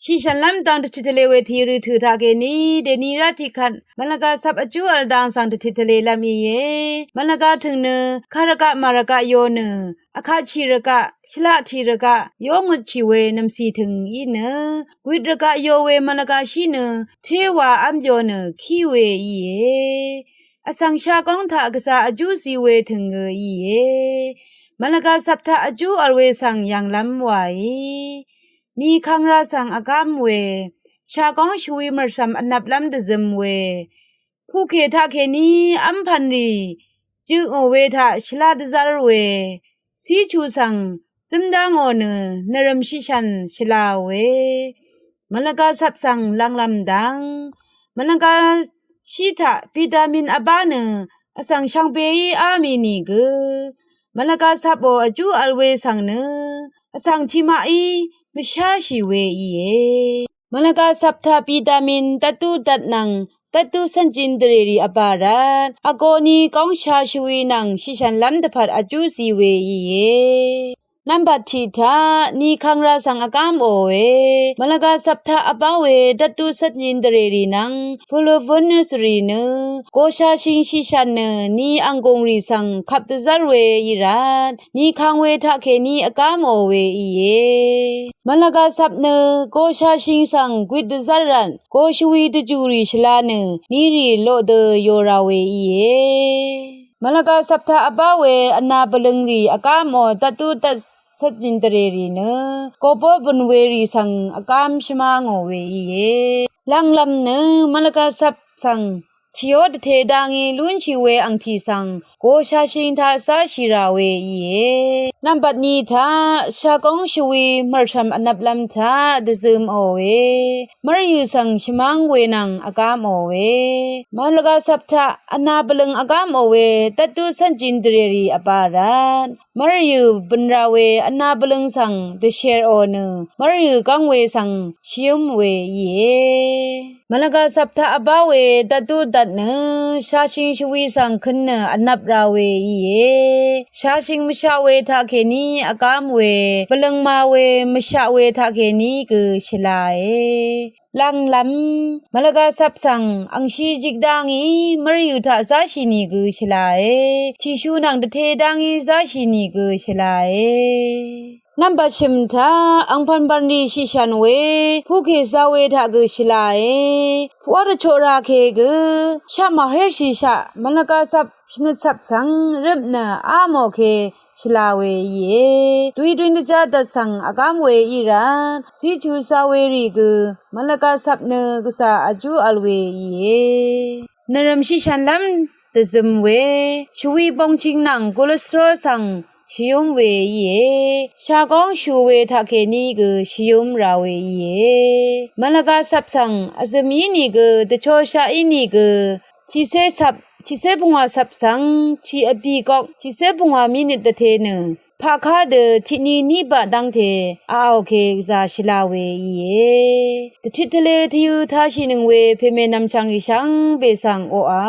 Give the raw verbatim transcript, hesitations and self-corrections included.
Shiqshànlv́m dang dvtit tvle we tìrø tø̀ taqkèní dèni rá tiqkvt mvlvga svp vjú v̄l dang svng dvtit tvlelv́m íe. Mvlvga tø̀ng nø karvgaq màrvgaq yo nø vkaqchì rvgaq, shvlaqtì rvgaq yó ngutchì we nv̀mcì tø̀ng í nø gwit rvgaq yo we mvlvgashí nø téwav́m yo nø kí we íe. Vsvng shagóng taq gvzà vjú zi we tø̀ng gø íe. Mvlvga svp taq vjú v̄l we svng yv̀nglv́m wàí ni kangra svng vgám we shagóng shvwi mv̀rshv̀m vnvplv́m dvzøm we puqkè taqkèní v́mpv̀nrì jøngò we taq shvlá dvzv́r we cíchu svng zǿmdángò nø nvrø̀m shiqshv̀n shvlaòe. Mvlvga svp svng lv̄nglv̄m dang mvlvgashí taq vitamin vbá nø vsvng shvngbeí á mì nìgø mvlvga svpò vjú v̄l we svng nø vsvng tiqmaqí mvsháshì we íe. Mvlvga svp taq vitamin dvtú dvt nvng dvtú cv́njin dvrèrì vbà rvt vgoni góngsha shvwi nvng shiqshv̀nlv́m dvpvt vjú zi we íe. Nvmbat tiq taq ni kangra svng vgámòe. Mvlvga svp taq vbá we dvtú cv́njin dvrèrì nvng flavonoids rì nø goshashing shiqshv̀n nø ni anggùngrì svng kvp dvzv́r we í rvt ni kang we taqkèní vgámò we íe. Mvlvga svp nø goshashing svng gwit dvzv́r rvt goshvwi dvjùrì shvla nø nirì loq dø yo ra we íe. Mvlvga svp taq vbá we vna bvløngrì vgámò dvtú dvt cv́njin dvrèrì nø gobó bø̀n werì svng vgám shvmá ngò we íe. Lv̄nglv̄m nø mvlvga svp svng tìó dvte dangí lúnshì we angtì svng goshashing taq záshì rà we íe. Nvmbat ni taq shagóng shvwi mv̀rshv̀m vnvplv́m taq dvzømòe. Mv́ryø̀ svng shvmv́ng we nvng vgámòe. Mvlvga svp taq vna bvløng vgámò we dvtú cv́njin dvrèrì vbà rvt mv́ryø̀ bø̀n ra we vna bvløng svng dvshèrò nø mv́ryø̀ gv́ng we svng shvyǿm we íe. Mvlvga svp taq vbá we dvtú dvt nø shashing shvwi svng køn nø vnvp ra we íe. Shashing mvshaq we taqkèní vgám we bvløng ma we mvshaq we taqkèní gø shvlae. Lv̄nglv̄m mvlvga svp svng angshi jik dangí mv́ryø̀ taq záshì nìgø shvlae. Tìshu nvng dvte dangí záshì nìgø shvlae. Nvmbat shø̀m taq angpv̀npv̀nrì shiqshv̀n we puqkè za we taq gø shvlae. Puqá dvchoq ra ke gø shaq màhéshìshaq mvlvga svp shvngøt svp svng røp nø ámò ke shvla we íe. Duidui dvjá dvt svng vgám we í rvt cíchu za werì gø mvlvga svp nø gvzà vjú v̄l we íe. Nvrø̀m shiqshv̀nlv́m dvzøm we shvwi bongching nvng cholesterol svng shvyǿm we íe. Shagóng shu we taqkèní gø shvyǿm ra we íe. Mvlvga svp svng vzø̀m í nìgø dvchoshaq í nìgø tiqcé svp tiqcé pungwà svp svng tiq vbì gok tiqcé pungwà minit dvte nø paqká dø tiqni ní baq dv́ngte aòke gvzà shvla we íe. Dvtit tvle tvyø̄ tashìnøng we pèmè nv̀mchv̀ngrì shvngbe svng oqà